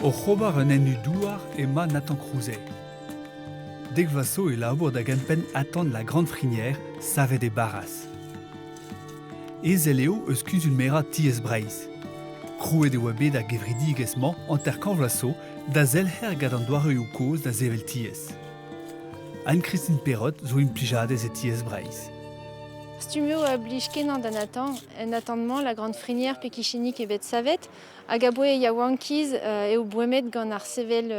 Oc'h ober un ennu-douar emañ Nathan Crouzet. Dek vloaz zo e labour da gempenn atant La Grande Frinière savet e Baraz. Ezel eo eus kuzul-merañ Tiez Breizh. Krouet e oa bet ar gevredigezh-mañ hanter-kant vloaz zo da zelc'her gant an doareoù kozh da sevel tiez. Anne-Christine Perrot zo implijadez e Tiez Breizh. Stumioù a blij kenañ da Nathan. En atant-mañ, La Grande Frinière pe kichenik eo bet savet. Hag aboe yaouankiz eo boemet gant ar sevel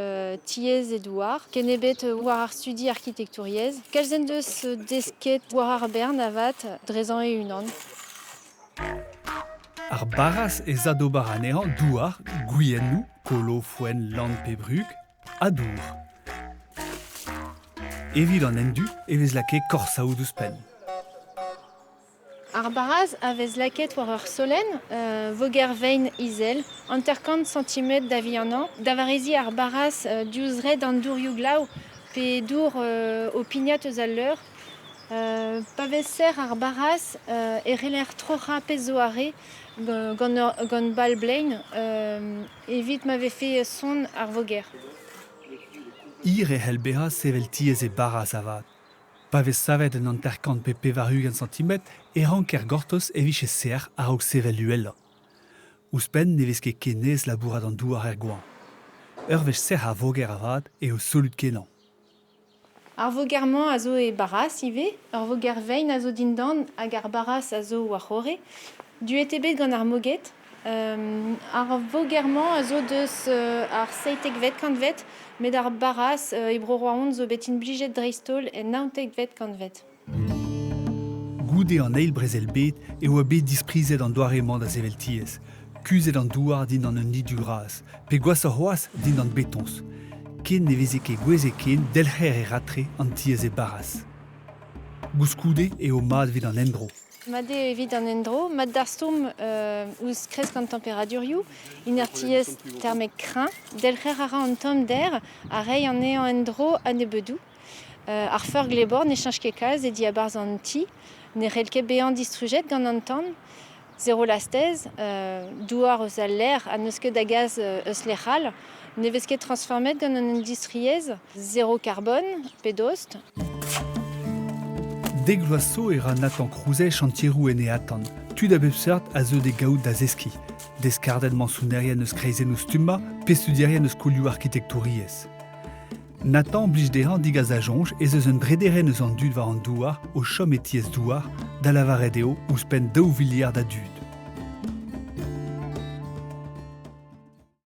tiez e douar, ken eo bet war ar studi arkitektouriezh. Kalz en deus desket war ar bern avat, drezañ e-unan. Ar baraz ez a d'ober anezhañ douar, gwiennoù, kolo, foenn, lann pe brug, ha dour. Evit an endu e vez lakaet korsaout ouzhpenn. Ar baraz a vez lakaet war ur solenn, voger vein izel, 50 santimetr da vihanañ, da wareziñ ar baraz diouzh red an dourioù-glav pe dour o pignat eus al leur. Pa vez serr ar baraz e c'heller troc'hañ pezh zo arre gant bal-blein evit ma vefe sonn ar voger. Hir e c'hell bezañ sevel tiez e baraz avat. Pa vez savet un 50 pe 80 santimetr e ranker gortoz e vije sec'h a-raok sevel uhelañ. Ouzhpenn ne vez ket ken aes labourat an douar er goañv. Ur wech sec'h ar voger avat eo solut-kenañ. Ar voger-mañ a zo e Baraz ivez. Ur voger vein a zo dindan hag ar Baraz a zo war-c'horre. Duet eo bet gant ar moged. Ar voger-mañ a zo deus ar seitekvet kantved, met ar Baraz e Bro-Roazhon zo bet implijet dreist-holl en naontekvet kantved. Goude an Eil Brezel-bed e oa bet disprizet an doare-mañ da sevel tiez, kuzhet an douar dindan un nid-du-gras, pe gwashoc'h c'hoazh dindan betoñs, ken ne veze ket gouezet ken delc'her e ratre an tiez e Baraz. Gouskoude eo mat evit an endro. Mat eo evit an endro, mat d'ar stourm ouzh kresk an temperadurioù, inertiezh termek kreñv, delc'her a ra an tommder ha reiñ anezhañ en-dro a-nebeudoù. Ar feur-glebor ne cheñch ket kalz e diabarzh an ti, ne c'hell ket bezañ distrujet gant an tan. Zero lastez, douar eus al lec'h ha n'eus ket da gas eus lec'h all, ne vez ket transformet gant an industriezh, zero karbon pe dost. Dek vloaz zo e ra Nathan Crouzet chantieroù en e atant. Tud a bep seurt a zeu d'e gaout da zeskiñ. Deskarded mañsonerien eus kreizennoù stummañ pe studierien eus skolioù arkitektouriezh. Nathan blij dezhañ degas da soñj ez eus un drederenn eus an dud war an douar o chom e tiez-douar, da lavaret eo ouzhpenn daou viliard a dud.